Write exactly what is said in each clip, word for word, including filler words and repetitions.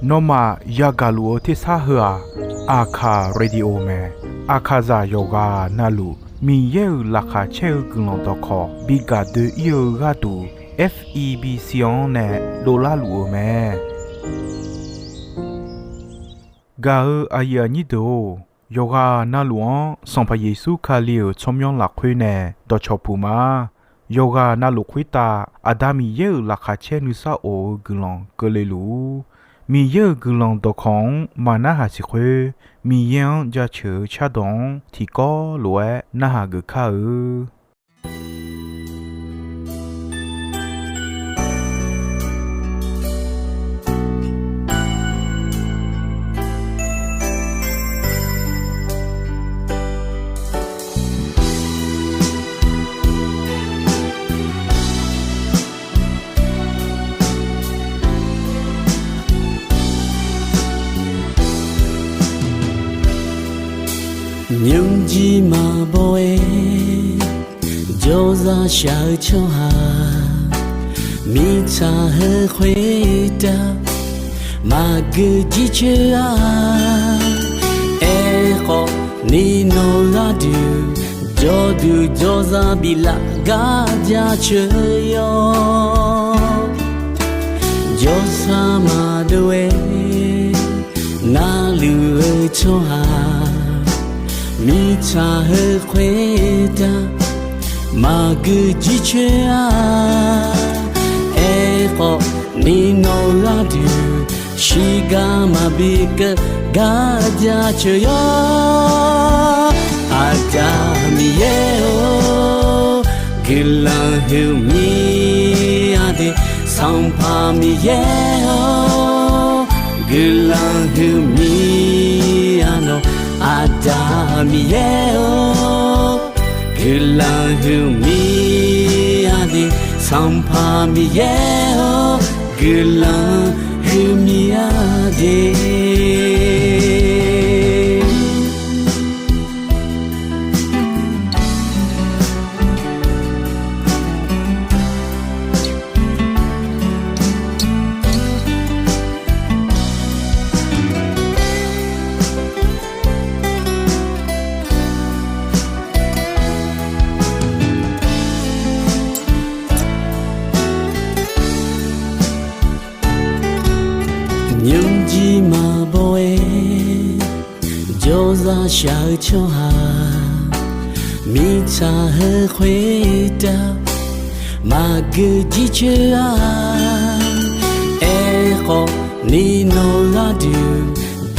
Nawmaf yagaq luf-eu tersar heu-aq, Aqkaq Radio mae. Aqkaqzaq yawqghaq navluf Miqyaer-euq laqkhaq caer-eu guiqlanq dawqkawq bi gaq doe-ir-eu gharduq, F E B C-anr nae dovlar luf-eu mae. Gaq-eu aqyuif aqnyir deuq-or, yawqghaq navluf-anr Sanqpaq Yeqsur Kali-euq tsawrmyanr lafkhoer nae dawqcawq puq ma. Yawqghaq navluf khoertav Aqda Miqyaer-euq laqkhaq caer nuisar of-eu guiqlanq keuvle luf-ur. Miqyaer-euq guiqlanq dawqkawq-anr maqnarhaq siq khoer, Miqyaer-anr jaceuq-eu cardawq-anr tiqkawv lof-aer narhaq geuf kar-eu. Nymrjir maqbaw-aer jawrzaq shaq-eu tsawrhaq, mirtsaq heu khoertav maqgeu jircoer-a. Aerkhawf ni nawq gharduq jawrduq jawrzaq biflaf gar jaceuq yawr. Jawrsar maqdov-aer narluf-eu tsawrhaq, mirtsaq heu khoertav maqgeu jircoer-a. Aerkhawf ni nawq gharduq shiqgar maqbi keuv gar jaceuq yawr. Aqda Miqyaer-or, guiqlanq huiqmir-a de. Sanqpaq Miqyaer-or, guiqlanq huiqmir-a nawq. Aqda Miqyaer-or, guiqlanq huiqmir-a de. Sanqpaq Miqyaer-or, guiqlanq huiqmir-a de. Nymrjir maqbaw-aer jawrzaq shaq-eu tsawrhaq, mirtsaq heu khoertav maqgeu jircoer-a. Aerkhawf ni nawq gharduq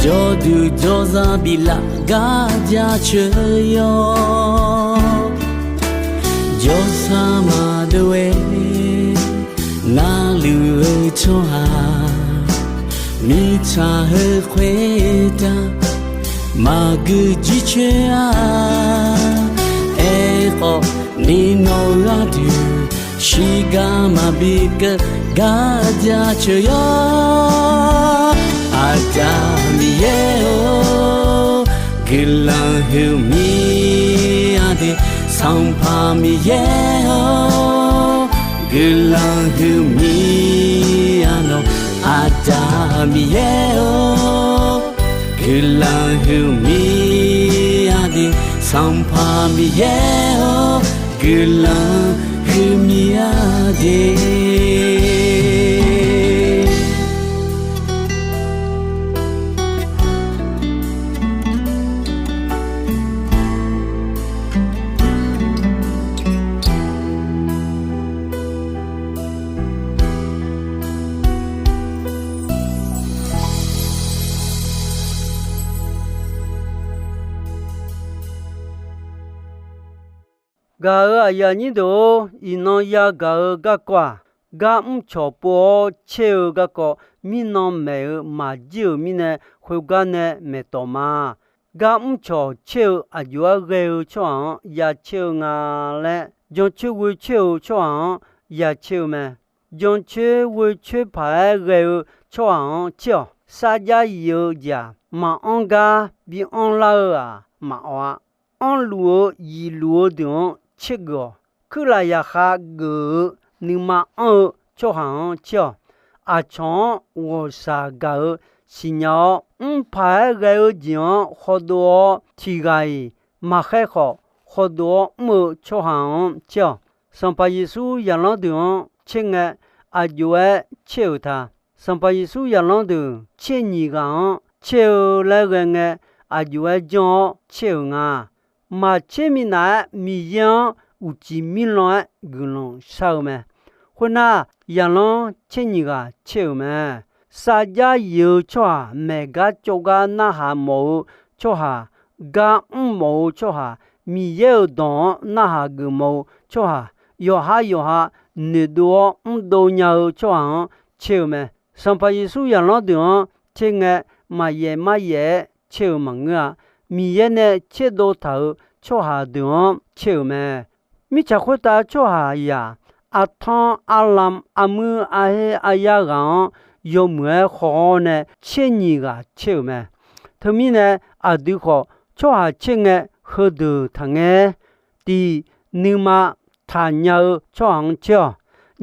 jawrduq jawrzaq biflaf gar jaceuq yawr. Jawrsar maqdov-aer narluf-eu tsawrhaq, mirtsaq heu khoertav maqgeu jircoer-a. Aerkhawf ni nawq gharduq shiqgar maqbi keuv gar jaceuq yawr. Aqda Miqyaer-or, guiqlanq huiqmir-a de. Sanqpaq Miqyaer-or, guiqlanq huiqmir-a nawq. Aqda Miqyaer-or, guiqlanq huiqmir-a de. Sanqpaq Miqyaer-or, guiqlanq huiqmir-a de. Gaq-euq aqyuif aqnyir deuq-or, iqnan yagaq-eu garkawv-aq, gar mrcawq pov-awr caer-eu garkawv, mirnan maeq-eu maqjir-euq mirnae, khoergar nae maeqtawq ma. Gar mrcawq caer-eu aqjox-aer ghae-eu tsawrhaq-anr ya caer-eu nga laer, jancoer ghoe caer-eu tsawrhaq-anr ya caer-eu mae. Jancoer ghoe coer paq-aer ghae-eu tsawrhaq-anr caer-awq. Sarjax yif-eu jeq-aq, maqanr gar bi anrlar-eu-aq maqawq-a. Anrluf-eu yifluf-eu deuq-anr caergeuf-awq. Kuirlaf yaqkhav geuf-eu nuima anr-eu tsawrhaq-anr caer-awq. aqcawq-anr ghawqshaq gaq-eu siqnya-awr, mrpaq-aer ghae-eu jeq-anr khawdov-awr, tiq ghaq-iq maqkhaer khawf, khawdov-awr mr-eu tsawrhaq-anr tser-awq. Sanqpaq Yeqsur zaqlanr deuq-anr tser ngae, aq jov-aer tser-euq ta. Sanqpaq Yeqsur zaqlanr deuq tser nyiq ghaq-anr tser-eu laer ghae ngae, aq jov-aer janr-awr tser-euq nga. Maqtser minav-aer Miqyaer-anr uqcif mirlan-aer guiqlanq shar-eu mae. Khoernar, zaqlanr tser nyiq ghaq tser-euq mae. Sarjax yif-eu tsawrhaq, maeq gar cawv gar narhaq mawf-eu tsawrhaq, gar mr mawf-eu tsawrhaq, Miqyaer-euq dawq-anr narhaq geufmawf-eu tsawrhaq, yawqha yawqha noeqdov-awr mrdov nya-eu tsawrhaq-anr tser-eu mae. Sanqpaq Yeqsur zaqlanr deuq-anr tser ngae, maqyaef maryaef-aer tser-eu maqngeur-a. Miqyaer nae tserdov taq-euq tsawrhaq deuq-anr tser-euq mae. Mirtsaq khoertav tsawrhaqzaq, artanr arlam armuir arher aryar ghaq-anr yawmuiq-aer haw-awr nae tser nyiq ghaq tser-euq mae. Teumirnae aqdui khawf tsawrhaq tser ngae heudeuq taqngaer. Tiq, nuima taqnya-eu tsawrhaq-anr tser-awq.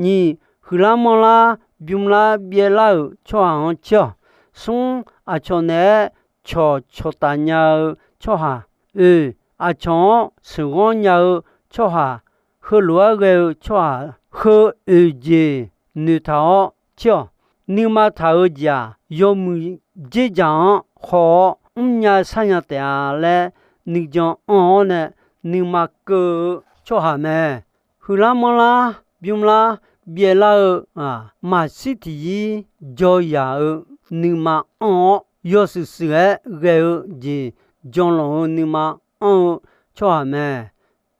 Nyiq, huiqlar manrlar bymlar byaevlar-euq tsawrhaq-anr tser-awq. Smr, aqcawq naeq-aer cawq cawqtaf nya-eu tsawrhaq. Oeq, aqcawq-anr sheuqghanr nya-eu tsawrhaq, heulof-aer ghae-eu tsawrhaq, heu oeq jeq noeqtaq-awr tser-awq. Nuima taq-eu jeq-aq, yawmuiq dzerdzaq-anr haw-awr mrnya sharnya taef-a laer nuijan anr-awr nae nuima keuv-eu tsawrhaq mae. Huiqlar manrlar bymlar byaevlar-eu-aq, maqshir tiqzir jawr yaq-eu nuima anr-awr yawshuif shuif-aer ghae-eu jeq janlanq-eu nuima anr-eu tsawrhaq mae.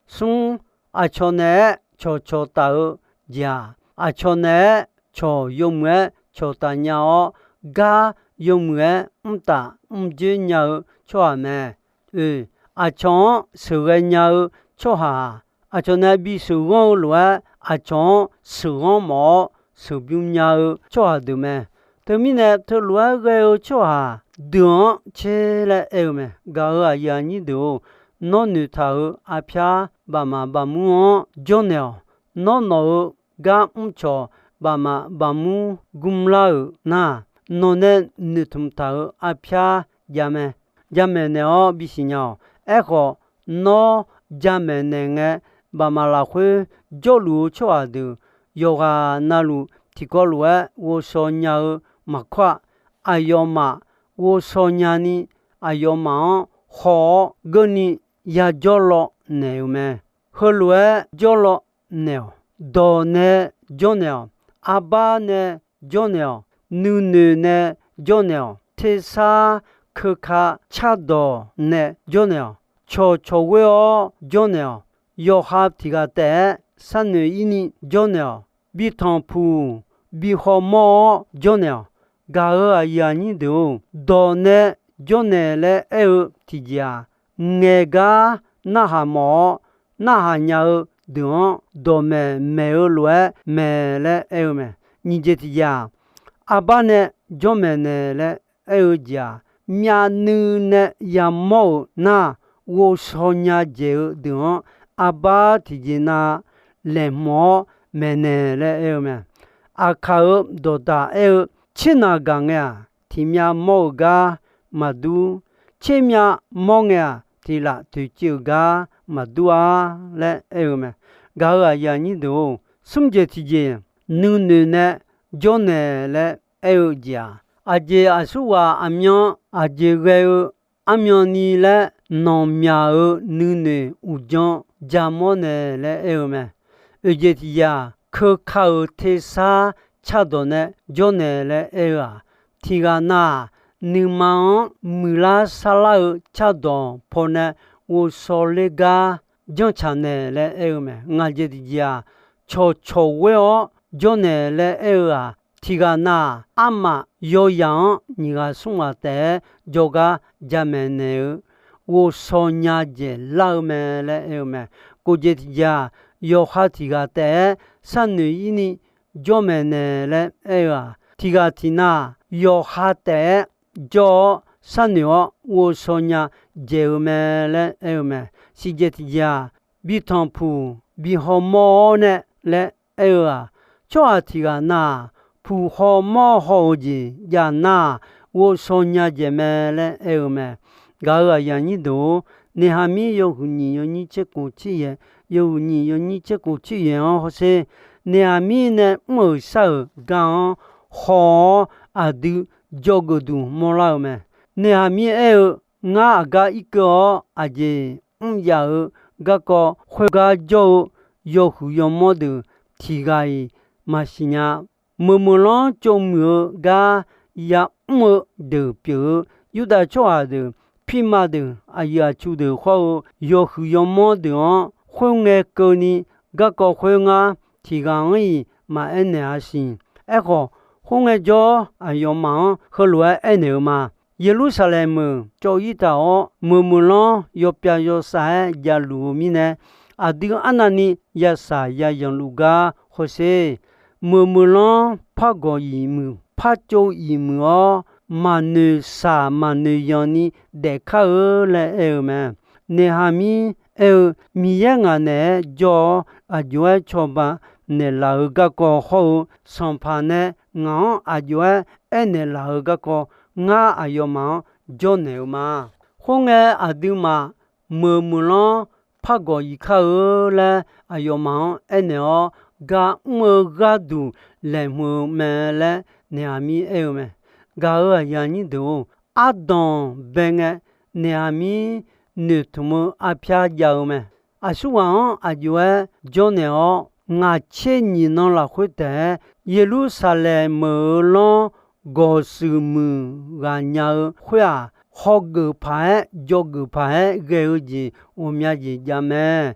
Smr, aqcawq naeq-aer cawqcawq taf-eu jeq-aq, aqcawq naeq-aer cawq yawmuiq-aer cawqtaf nya-awr, gar yawmuiq-aer mrtaf mrdzoer nya-eu tsawrhaq mae. Oeq, aqcawq-anr sheuqghae nya-eu tsawrhaq-aq, aqcawq nae bisheuq ghanr-eu lof-aer aqcawq-anr sheuqghanr mawf-awr sheuqbymr nya-eu tsawrhaq deuq mae. Teumirnae teulof-aer ghae-eu tsawrhaq deuq-anr tser laer aer-eu mae. Gaq-euq aqyuif aqnyir deuq-or, nawr noeqtaq-euq arpyar bafmaf bafmur-anr jawrnaeq-awq. Nawr nawq-euq gar mrcawq bafmaf bafmur gmlar-euq nar, nawq nae noeqtmq taq-euq arpyar jav mae. Jamaeq naeq-awr bisiq nya-awq. Aerkhawf, nawr jamaeq naeq ngae, bafmaf lafkhoer jawrluf-eu tsawrhaq deuq yawqghaq navluf tiqkawv lof-aer ghovshaw nya-eu maqkawr-aq, aqyawfmaf ghovshaw nyani, aqyawfmaf-anr haw-awr geurni yajawr law naeq-euq mae. Heulof-aer jawrlaw naeq-awq. Dawq nae jawrnaeq-awq. Arbar nae jawrnaeq-awq. Nuinoeq nae jawrnaeq-awq. Tersar keuka cardawq nae jawrnaeq-awq. Cawqcawq ghoer-awr jawrnaeq-awq. Yawqha tiq ghaq taef-aer sharnoeq-ir ni jawrnaeq-awq. Bi tanqpuq bi hawmawr-awr jawrnaeq-awq. Gaq-euq aqyuif aqnyir deuq-or, dawq nae jawrnaeq laer aer-eu tiqjeq-aq, ngaeq gar narhaq mawf-awr narhaq nya-eu deuq-anr dawqmaeq maeq-eu lof-aer maeq laer aer-eu mae. Nyiq jeq tiqjeq-aq, arbar nae jawrmaeq naeq laer aer-eu jeq-aq, myavnuiv nae yamawr-euq nar, ghovshaw nya dzaeq-eu deuq-anr arbar tiqjeq nav laeqhmq-awr maeqnaeq laer aer-eu mae. Aqkaq-euq dawqdaq aer-eu, Tser naq gaq ngae-aq, tiqmyav mawr-eu gar maqdur. Tser myav mawr ngae-aq, tiq laf toeqciv-euq gar maqdur-a laer aer-eu mae. Gaq-euq aqyuif aqnyir deuq-or, smr jeq tiqjeq, nuinoeq nae jawrnaeq laer aer-eu jeq-aq, aqjeq aqsurghaq aqmyan aqjeq ghae-eu armyan ni laer nanqmyaq-euq nuinoeq uqdzan jamawr nae laer aer-eu mae. Oeq jeq tiqjeq-aq, keuka-euq tersar cardawq nae jawrnaeq laer aer-eu-aq, tiq ghaq nav-aq, nuima-anr muiqlar sarlar-eu cardawq pawnae ghovshaw ler gar janrtsaq naeq laer aer-eu mae. Ngaq jeq tiqjeq-aq, cawqcawq ghoer-awr jawrnaeq laer aer-eu-aq, tiq ghaq nav-aq, armaf yawyaq-anr nyiq ghaq smr ghaq taef-aer jawrgar jamaeq naeq-eu ghovshaw nya dzaeq lar-eu mae laer aer-eu mae. Kof jeq tiqjeq-aq, yawqha tiq ghaq taef-aer sharnoeq-ir ni jawrmaeq naeq laer aer-eu-aq, tiq ghaq tiq nav-aq, yawqha taef-aer jawr-awr sharnoeq-awr ghovshaw nya dzaeq-eu mae laer aer-eu mae. Siqjeq tiqjeq-aq, bi tanqpuq bi hawmawr-awr nae laer aer-eu-aq, tsawrhaq tiq ghaq nav-aq, puq haw mawr haw-eu jeq jav nar-aq, ghovshaw nya dzaeq mae laer aer-eu mae. Gaq-euq aqyuif aqnyir deuq-or, Naeqhaqmir yawhuiq nyiq yawnyir tser khof tser yaeq, yawhuiq nyiq yawnyir tser khof tser yaeq-anr hawsher. Naeqhaqmir nae mr-euq shar-euq gar-anr haw-awr aqdui dzawgeuf duq mawrlar-eu mae. Naeqhaqmir aer-eu, Ngar aqgar irkeuv-awr aqjeq mr yaf-eu garkawv khoergar jawr-eu yawhuiq yawmawr deuq tiq ghaq-iq maqsiq nya. Meuqmeuqlanr tsovmuiq-eu gar ya'mr-eu deuq pyeuf-eu Yurdav tsawrhaq deuq, pirma deuq, aqyuif aqtsu deuq khawr-eu yawhuiq yawmawr deuq-anr khoerngae keuvni garkawv khoer ngar tiq ghaq-anr-iq maqaer naeq-a siq. Aerkhawf, khoerngae jawr aqyawfmaf-anr heulof-aer aernaeq-eu ma. Yeqlursaqlaeq meuq cawv-ir taq-awr, meuqmeuqlanr yawpyav yawsav-aer javluf-eu mirnae, aqdui arnavni yasaq yayanq luf gar hawsher. Meuqmeuqlanr par gawq iq muiq, par tsov iq muiq-awr, maqnoeq saq maqnoeq yanq ni daef kar-eur laer aer-eu mae. Naeqhaqmir aer-eu, Miqyaer ngaq naeq-aer jawr-awr, aqjox-aer cawba naeqlaf-eu garkawv hawr-eu, Sanqpaq nae ngaq-anr aqjox-aer aernaeq laf-eu garkawv, ngar aqyawfmaf-anr jawrnaeq-eu ma. Khoerngae, aqduimaf meuqmeuqlanr par gawq iq kar-eur laer aqyawfmaf-anr aernaeq-awr, gar mr-eu gharduq laeqhmq-eu mae laer Naeqhaqmir aer-eu mae. Gaq-euq aqyuif aqnyir deuq-or, ardanq bae ngae, Naeqhaqmir noeqtmq-eu arpyar jav-eu mae. Aqsurghaq-anr aqjox-aer jawrnaeq-awr, ngaq tser nyiq nan lafkhoer taef-aer Yeqlursaqlaeq meuq-eu lanr gawq shuif muiq ghaq nya-eu khoer-aq, hawgeuf paq-aer jawgeuf paq-aer ghae-eu jeq ghawqmya jeq jav mae.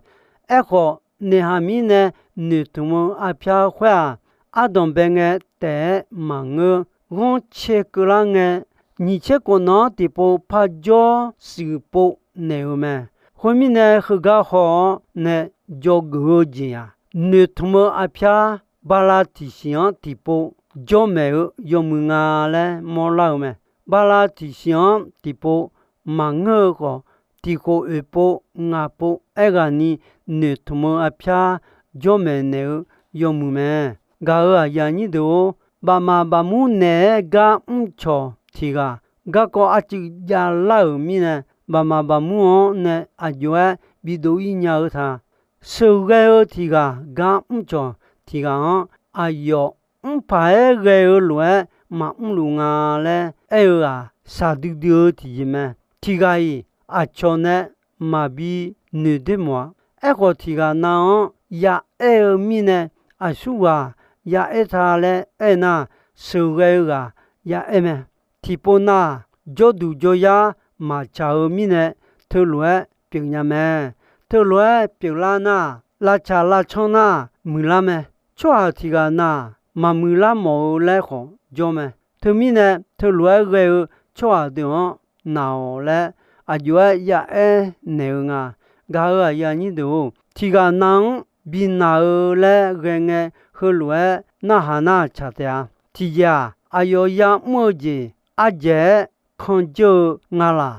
Aerkhawf, Naeqhaqmir nae noeqtmq-eu arpyar khoer-aq, ardanq bae ngae taef-aer maqngeur. Ghanrcae keuvlar ngae, nyiq tser khof nan-anr tiqpov par jawr shuif pov naeq-eu mae. Khoermirnae, heugar haw-awr nae dzawgeuf-eu jeq-aq, noeqtmq-eu arpyar bala tiqsiq-anr tiqpov jawrmaeq-eu yawmuiq nga laer mawrlar-eu mae. Bala tiqsiq-anr tiqpov maqngeur-eu khawf, tiqkhof oeq pov ngaq pov aerghaqni noeqtmq-eu arpyar jawrmaeq naeq-eu yawmuiq mae. Gaq-euq aqyuif aqnyir deuq-or, bafmaf bafmur naeq-aer gar mrcawq tiq ghaq garkawv arcuiv javlar-euq mirnae, bafmaf bafmur-anr nae aqjox-aer bidov-ir nya-eu ta. Sheuqghae-eu tiq ghaq gar mrcawq tiq ghaq-anr, aqyawf mr paq-aer ghae-eu lof-aer maqmr luf nga laer aer-eu-aq, shaqdui dui-eu tiqjeq mae. Tiq ghaq-iq aqcawq nae maqbi noeq doer mawf-a. Aerkhawf, tiq ghaq nav-anr yaaer-eu mirnae, aqsurghaq yaaer ta laer aernar, sheuqghae-eu ghaq yaaer mae. Tiqpov nav-aq, jawrduq jawryar maqtsaq-eu mirnae, teulof-aer pyeufnya mae. Teulof-aer pyeuflar nar, lavtsaq lavtsanr nar muiqlar mae. Tsawrhaq tiq ghaq nav-aq, maqmuiqlar mawf-eu laer khawf jawr mae. Teumirnae, teulof-aer ghae-eu tsawrhaq deuq-anr naq-awq laer, aqjox-aer yaaer naeq-eu nga. Gaq-euq aqyuif aqnyir deuq-or, tiq ghaq nav-anr bi naq-eu laer ghae ngae, heulof-aer narhaq nar tsaq taef-a. Tiqjeq-aq, aqyawf yamr-eu jeq ardzaeq-aer kanjeur-eu nga laq.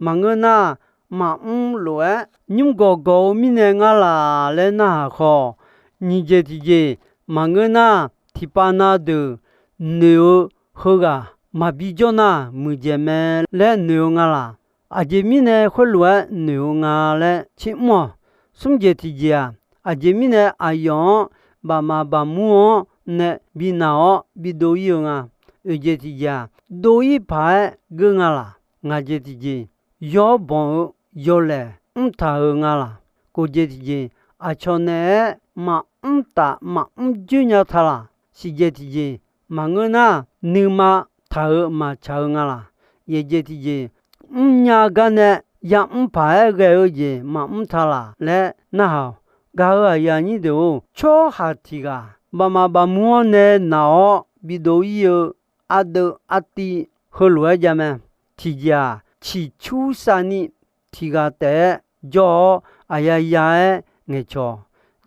Maqngeur nar, maqmr lof-aer nymr gawqgawq-eu mirnae ngar laq laer narhaq khawf, nyiq jeq tiqjeq, maqngeur nar, tiqpav na deuq noeq-eu heughaq maqbi jawr nar, muiqdzaeq mae laer noeq-eu nga laq. Aqjeq mirnae khoerlof-aer noeq-eu nga laer tser mr-awq. Smr jeq tiqjeq-aq, aqjeq mirnae aqyawf-anr bafmaf bafmur-anr nae bi naq-awr bidov-ir-eu nga. Oeq jeq tiqjeq-aq, dov-ir paq-aer geur nga laq. Ngaq jeq tiqjeq, yawr banq-eu yawlaeq mrtaq-eu nga laq. Kof jeq tiqjeq, aqcawq naeq-aer maqmr taf maqmr joer nya ta laq. Siq jeq tiqjeq, maqngeur nar, nuima taq-eu maqtsaq-eu nga laq. Yaeq jeq tiqjeq, mrnya gar nae yamr paq-aer ghae-eu jeq maqmr ta laq laer narhaq-awq. Gaq-euq aqyuif aqnyir deuq-or, tsawrhaq tiq ghaq bafmaf bafmur-anr nae naq-awr bidov-ir-eu ardeuv artiv heulof-aer jav mae. Tiqjeq-aq, ciqcur savni tiq ghaq taef-aer jawr-awr, aqyaya-aer ngaeqcawq.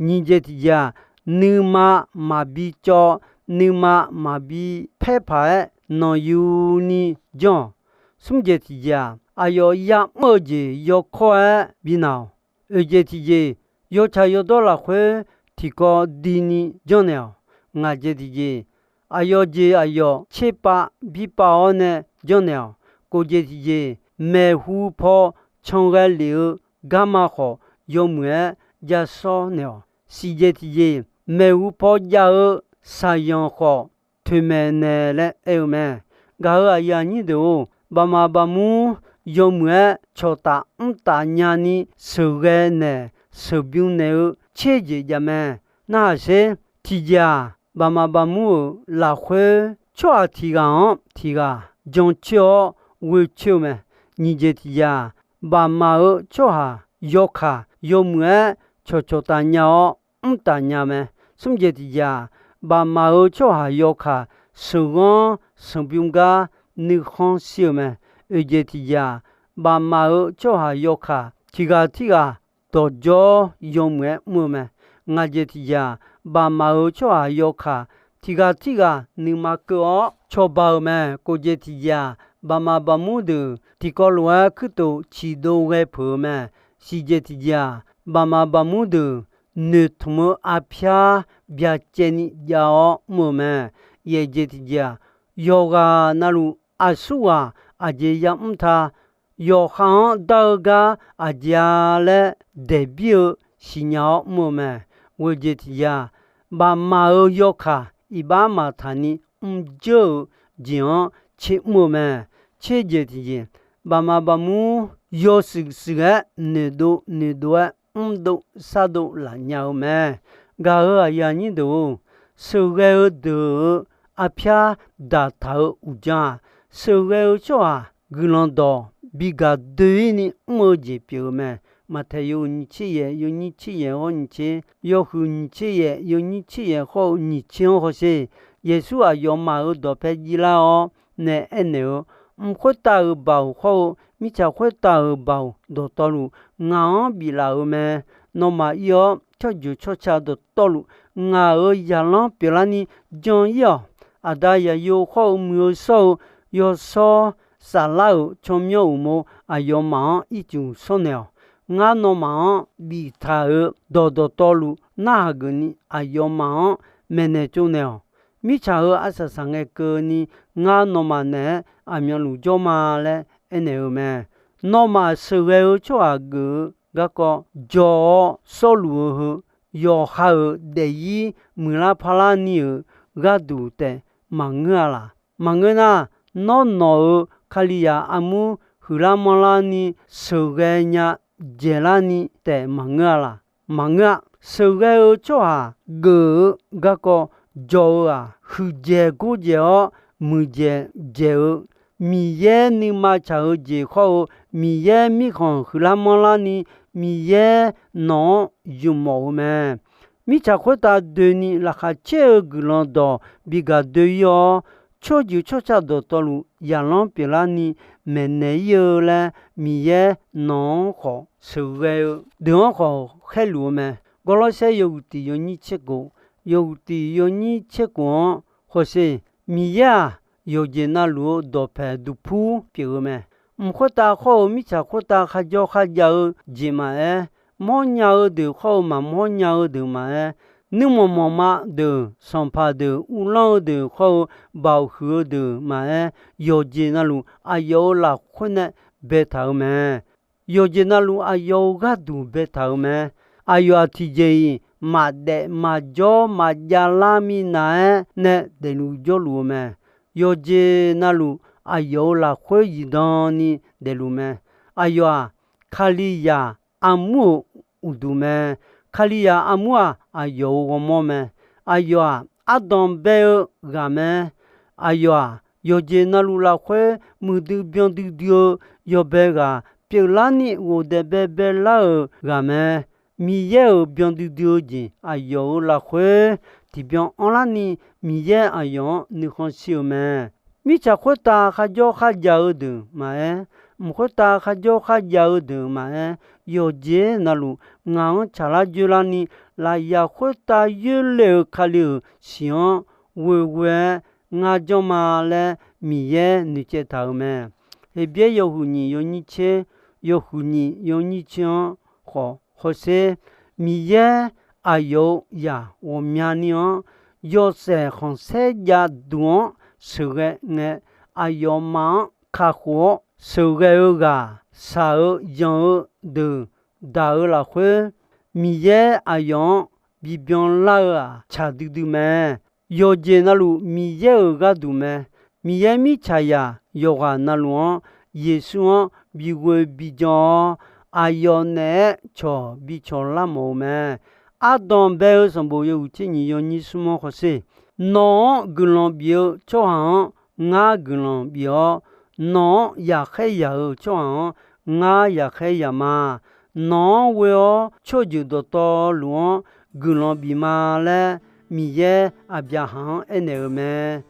Nyiq jeq tiqjeq-aq, nuima maqbi cawv, nuima maqbi paer paq-aer nanqyuni janr-awq. Smr jeq tiqjeq-aq, aqyawf yamr-eu jeq yawkawr-aer bi naq-awq. Oeq jeq tiqjeq, yawtsaq yawdawr lafkhoer tiqkawv dini janrnaeq-awq. Ngaq jeq tiqjeq, Aqyawf jeq aqyawf tserpav birpav-awr nae janrnaeq-awq. Kofjeq tiqjeq, maeqhu paw can ghae lef-eu garma khawf, yawmuiq-aer jasawr naeq-awq. Siqjeq tiqjeq, maeqhu paw jav-eu shaqyanq khawf, toeqmaeq naeq laer aer-eu mae. Gaq-euq aqyuif aqnyir deuq-or, baqmaf baqmur yawmuiq-aer cawqtaf mrtaf nyani sheuqghae naeq sheuqbymr naeq-eu tser jeq jav mae. Narhaq sher, tiqjeq-aq, baqmaf baqmur-euq lafkhoer tsawrhaq tiq ghaq-anr tiq ghaq jancoer-awr ghoecoer-eu mae. Nyiq jeq tiqjeq-aq, baqmaf-euq tsawrhaq yawkaq yawmuiq-aer cawqcawq taf nya-awr mrtaf nya mae. Smr jeq tiqjeq-aq, baqmaf-euq tsawrhaq yawkaq sheuqghanr sanqbymr gar nuikhanr shir-eu mae. Oeq jeq tiqjeq-aq, baqmaf-euq tsawrhaq yawkaq tiq ghaq tirghaq dawqjawr yawmuiq-aer mr-eu mae. Ngaq jeq tiqjeq-aq, baqmaf-euq tsawrhaq yawkaq tiq ghaq tirghaq nuima keuv-awr cawba-euq mae. Kofjeq tiqjeq-aq, baqmaf baqmur deuq tiqkawv lof-aer kuirtof ciqdov ghae peuq-eu mae. Siqjeq tiqjeq-aq, baqmaf baqmur deuq noeqtmq-eu arpyar byacaevni jav-awr mr-eu mae. Yaeq jeq tiqjeq-aq, yawqghaq navluf aqsurghaq aqjeq yamr ta, yawqha-anr dar-eu gar aqjeq-a laer daeqbir-eu siqnya-awr mr-eu mae. Ghoeq jeq tiqjeq-aq, baqmaf-euq yawkaq iqbax maqtaq ni mrjeur-euq jeq-anr tser mr-eu mae. Tser jeq tiqjeq, baqmaf baqmur yawshuif shuif-aer noeqdov noeqdov-aer mrdov shardov laf nya-eu mae. Gaq-euq aqyuif aqnyir deuq-or, sheuqghae-eu deuq-euq arpyar daqtaq-eu uqdzan-aq, sheuqghae-eu tsawrhaq guiqlanq dawq bi gaq doe-ir ni mr-eu jeq pyeuf-eu mae. Maqtaeq yawhuiq nyiq tser yaef yawnyir tser yaef hawr nyiq tser, yawhuiq nyiq tser yaef yawnyir tser yaef hawr-eu nyiq tser-anr hawsher. Yeqsur aqyawfmaf-euq dawqpae jir lar-awr nae aernaeq-eu, Mq khoertav-euq baoq hawr-eu mirtsaq khoertav-euq baoq dawqtawvluf ngaq-anr biflaf-euq mae. Nawmaf ir-awr, tsawrjeuq tsawrca dawqtawvluf ngaq-euq zaqlanr pyeuflarni jan-ir-awq. Aqda Zaqyo hawr-eu muiq-eu shawr-eu yawshawr saflar-euq tsawrmyanr uqmov aqyawfmaf-anr ircuf shawrnaeq-awq. Ngar nawmaf-anr biftaq-euq dawq dawqtawvluf narhaq geufni aqyawfmaf-anr maeqnaeq tsovnaeq-awq. Mirtsaq-euq arsaq saq ngae keuvni ngar nawmaf naeq-aer aqmyanluf jawr ma laer aernaeq-eu mae. Nawmaf sheuqghae-eu tsawrhaq geuf-eu garkawv jawr-awr sawrluf-eu heu, yawqha-euq daefzir muiqlar parlar ni-euq gharduq taef maqngeur-a laq? Maqngeur nar, nawr nawq-euq Kalizaq armur huiqlar manrlar ni sheuqghae nya dzaeqlar ni taef maqngeur-a laq? Maqngeur-a. Sheuqghae-eu tsawrhaq geuf-eu garkawv jawr-eu-aq, huiqdzaeq gordzaeq-awr muiqdzaeq dzaeq-eu Miqyaer nuima tsaq-eu jeq hawr-eu, Miqyaer mirkhanq huiqlar manrlar ni, Miqyaer nawq-anr yufmawf-eu mae. Mirtsaq khoertav doeni laqkhaq caer-eu guiqlanq dawq bi gaq doe-ir-awr, tsawrjeuq tsawrca dawqtawvluf zaqlanr pyeuflarni maeqnaeq-ir-eu laer, Miqyaer nawq-anr khawf sheuqghae-eu deuq-anr khawf khaerluf-eu mae. Gawrlawrsaer yawhuiq tiq yawnyir tser kof, yawhuiq tiq yawnyir tser kof-anr hawsher. Miqyaer-aq, yawqjeq navluf-eu dawqpaeq duqpur pyeuf-eu mae. Mq khoertav hawr-eu mirtsaq khoertav kharjawr kharjav-eu jeq maqaer, mawrnya-eu deuq hawr-eu maqmawr nya-eu deuq maqaer, nuirmanq manqma deuq, sanqpaq deuq, uvlanr-eu deuq hawr-eu baoq huiq-eu deuq maqaer, yawqjeq navluf aqyawf-euq lafkhoer nae baetaq-euq mae. Yawqjeq navluf aqyawf-euq gharduq baetaq-euq mae. Aqyawf-aq tiqjeq-iq maqdaef maqjawr maqjav lar minav-aer nae daefluf jawrluf-eu mae. Yawqjeq navluf aqyawf-euq lafkhoer zifdan ni daefluf mae. Aqyawf-aq, Kalizaq armur-euq uqduq mae. Kalizaq armur-aq, aqyawf-euq ghawrmawr mae. Aqyawf-aq, ardanq bae-eu ghaq mae. Aqyawf-aq, yawqjeq navluf lafkhoer muiqdui byan duidui-eu yawbae ghaq pyeuflarni ghofdaef baebae lar-euq ghaq mae. Miqyaer-euq byan duidui-eu jeq aqyawf-euq lafkhoer tiqbyan anrlarni, Miqyaer aqyawf-anr nuikhanr shir-eu mae. Mirtsaq khoertav kharjawr kharjav-eu deuq maqaer, mq khoertav kharjawr kharjav-eu deuq maqaer, yawqjeq navluf ngaq-anr tsaqlar dzoerlarni, lafyaq khoertav yoerle-euq Kali-euq shiq-anr ghoeghoe-aer ngar janr ma laer Miqyaer noeqcaev taq-euq mae. Heqbyaer yawhuiq nyiq yawnyir tser, yawhuiq nyiq yawnyir tser-anr khawf hawsher. Miqyaer aqyawf-euq zaq ghawqmyani-anr yawshaef khanqsaer jav duq-anr sheuqghae ngae, aqyawfmaf-anr kakhof-awr sheuqghae-eu ghaq, shaq-eu yanq-eu deuq, daq-eu lafkhoer, Miqyaer aqyawf-anr bibyan lar-eu-aq, tsaq duidui mae. Yawqjeq navluf Miqyaer-euq gharduq mae. Miqyaer mirtsaqzaq yawqghaq navluf-anr, Yeqsur-anr bighoe bijan-awr, aqyawf naeq-aer cawq bicawq lar mawf-eu mae. Ardanq bae-eu sanqbof yawhuiq tser nyiq yawnyir smr-anr hawsher. Nawq-anr guiqlanq bif-eu tsawrhaq-anr ngar guiqlanq bif-awr, nawq-anr yaqkhaer yaq-eu tsawrhaq-anr ngar yaqkhaer yaq ma. Nawq-anr ghoe-awr tsawrjeuq dawqtawvluf-anr guiqlanq bif ma laer, Miqyaer Aqbyaqhaq-anr aernaeq-euq mae.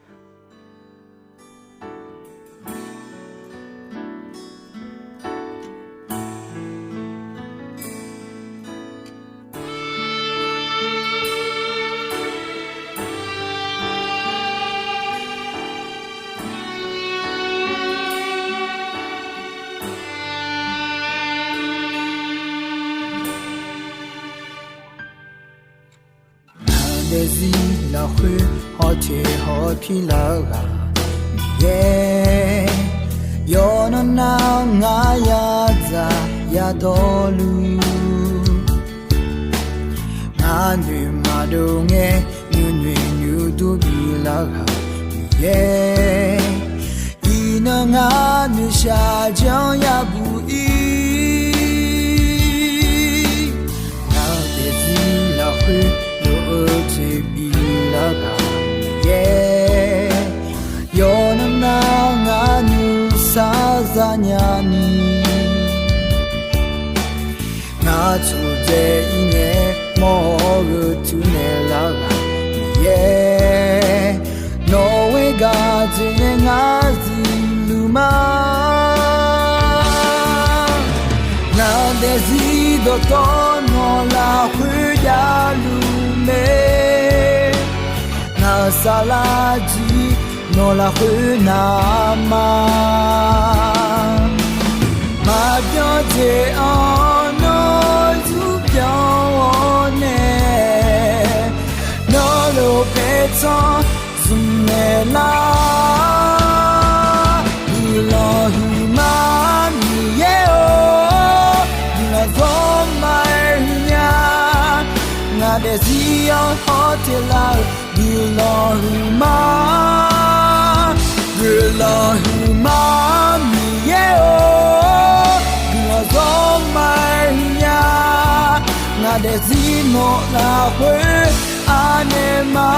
Ngaq daefzir lafkhoer hawteq hawpir lar-eu ghaq Miqyaer, yawqnan nar ngar yadzaq yadawrluf, ngar noeq maqdov ngae nuinoeq nuidur biflar ghaq Miqyaer, iqnan ngar noeqshaq janr yabuq ir. Ngaq daefzir lafkhoer lof-eu jeq biflar ghaq Miqyaer, yawqnan nar ngar nuisar zanya ni, ngar tsofdzae ir ngae mawr-eu teunaeq lar ghaq Miqyaer, nawq-eu gaq jeq nae ngar zuiqluf ma. Ngaq daefzir dawqtawv nawq lafkhoer javluf mae. Ngaq-euq saflar jir nawq lafkhoer navma. Maqbyan jeq-anr nawr zurbyan-awr nae, nawqlof paertsanr zmqnaeq lar. Guiqlanq huiqma Miqyaer-or, guiqlanq zawrma-aer huiqnya. Ngaq daefzir-anr hawteq lar-euq guiqlanq huiqma. Guiqlanq huiqma Miqyaer-or, guiqlanq zawrma-aer huiqnya. Ngaq daefzir nawq lafkhoer anaeq ma.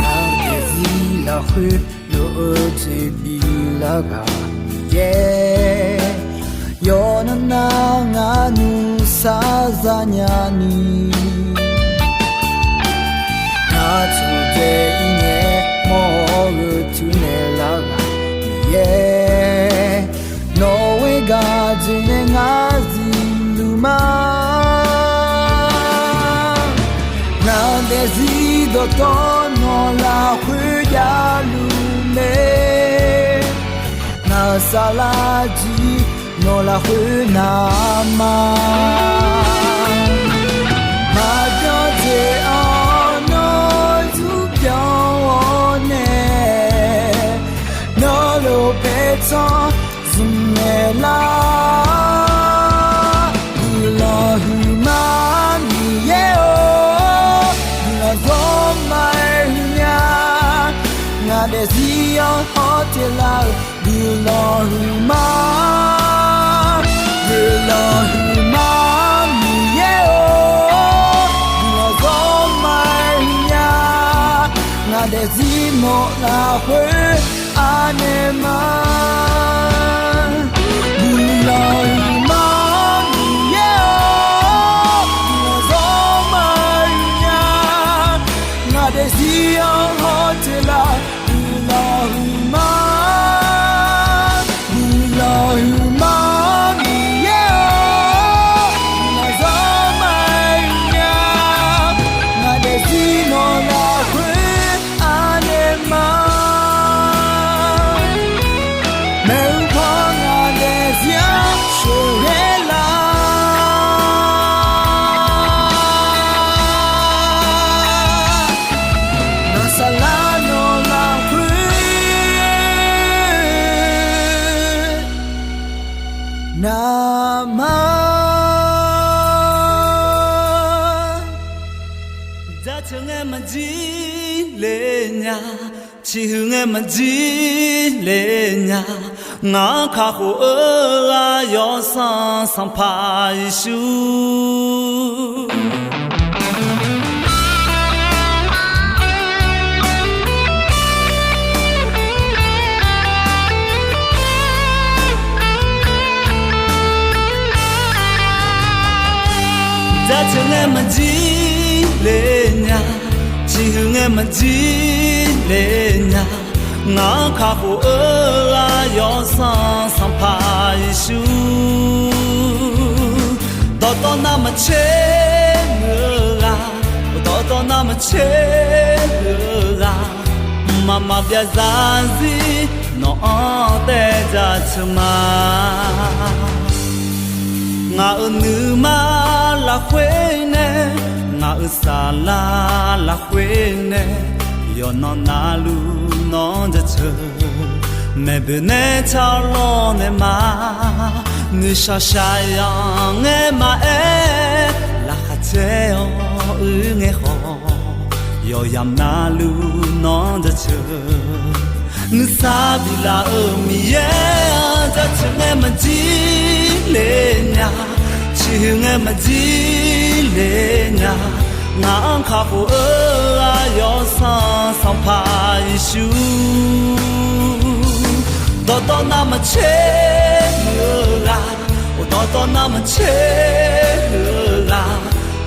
Ngaq daefzir lafkhoer lof-eu jeq biflar ghaq Miqyaer, yawqnan nar ngar nuisar zanya ni, ngar tsofdzae ir ngae mawr-eu teunaeq lar ghaq Miqyaer, nawq-eu gaq jeq nae ngar zuiqluf ma. Ngaq daefzir dawqtawv nawq lafkhoer javluf mae. Ngaq-euq saflar jir nawq lafkhoer navma. Maqbyan jeq-anr nawr zurbyan-awr nae, nawqlof paertsanr zmqnaeq lar. Guiqlanq huiqma Miqyaer-or, guiqlanq zawrma-aer huiqnya. Ngaq daefzir-anr hawteq lar-euq guiqlanq huiqma. Guiqlanq huiqma Miqyaer-or, guiqlanq zawrma-aer huiqnya. Ngaq daefzir nawq lafkhoer anaeq ma. Guiqlanq huiqma Miqyaer-or, guiqlanq zawrma-aer huiqnya. Ngaq daefzir Ciqhuiq ngae maqjir le nya, ngaq-anr kakhof-eu ghaq Yawsanr Sanqpaq Yeqsur. Jaceuq ngae maqjir le nya, ciqhuiq ngae maqjir le nya, ngaq-anr kakhof-eu ghaq Yawsanr Sanqpaq Yeqsur. Dawqtawv navmaqtser muiq-eu ghaq, dawqtawv navmaqtser muiq-eu ghaq, mqmaq maqbyav zarzir nawq-anr taev jaceuq ma. Ngaq-euq nuima lafkhoer nae, ngaq-euq saflar lafkhoer nae, yawqnan navluf nawq-anr jaceuq. Maeqboeq nae tsawrlawr nae ma, nuishaq shaqyanq ngae maqaer, laqkhaq caer-awr uir ngae khawf, yawqyamq navluf nawq-anr jaceuq. Nuisar biflaf-euq Miqyaer-anr jaceuq ngae maqjir le nya, ciqhuiq ngae maqjir le nya, ngaq-anr kakhof-eu ghaq Yawsanr Sanqpaq Yeqsur. Dawqtawv navmaqtser muiq-eu ghaq, dawqtawv navmaqtser muiq-eu ghaq,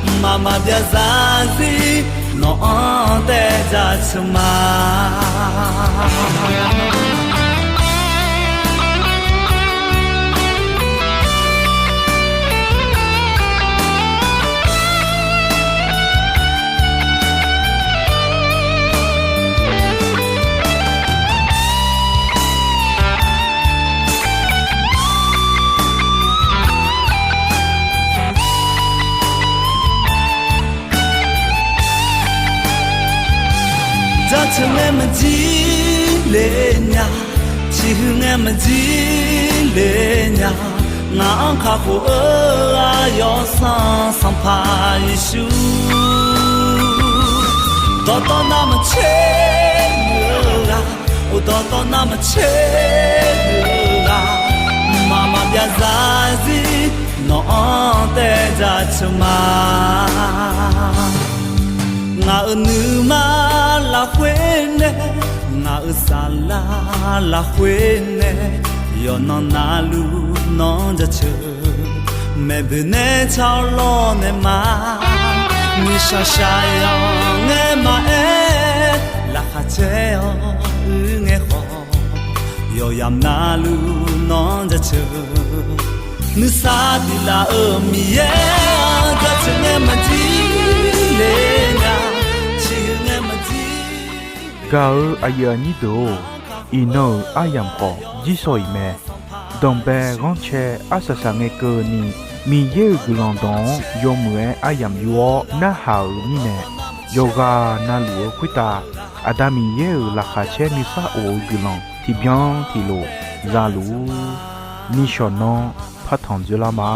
mqmaq maqbyav zarzir nawq-anr taev jaceuq ma. Jaceuq ngae maqjir le nya, ciqhuiq ngae maqjir le nya, ngaq-anr kakhof-eu ghaq Yawsanr Sanqpaq Yeqsur. Dawqtawv navmaqtser muiq-eu ghaq, dawqtawv navmaqtser muiq-eu ghaq, mqmaq maqbyav zarzir nawq-anr taev jaceuq ma. Ngaq-euq nuima lafkhoer nae, ngaq-euq saflar lafkhoer nae, yawqnan navluf nawq-anr jaceuq. Maeqboeq nae tsawrlawr nae ma, nuishaq shaqyanq ngae maqaer, laqkhaq caer-awr uir ngae khawf, yawqyamq navluf nawq-anr jaceuq. Nuisar biflaf-euq Miqyaer-anr jaceuq ngae maqjir le nya, ciqhuiq ngae maqjir. Gaq-eu aqyuif aqnyir deuq-or, iqnan-euq aryamq khawf jirsawq iq mae. Danqbae ghanrcae arsaq saq ngae keuvni, Miqyaer-euq guiqlanq dawq-anr yawmuiq-aer aryamq yur-awr narhaq-euq mirnae, yawqghaq navluf-eu khoertav Aqda Miqyaer-euq laqkhaq caer nuisar of-eu guiqlanq tiqbyan tiqlof zaluf-ur. Nishawq nanr partanq dzoerlar ma.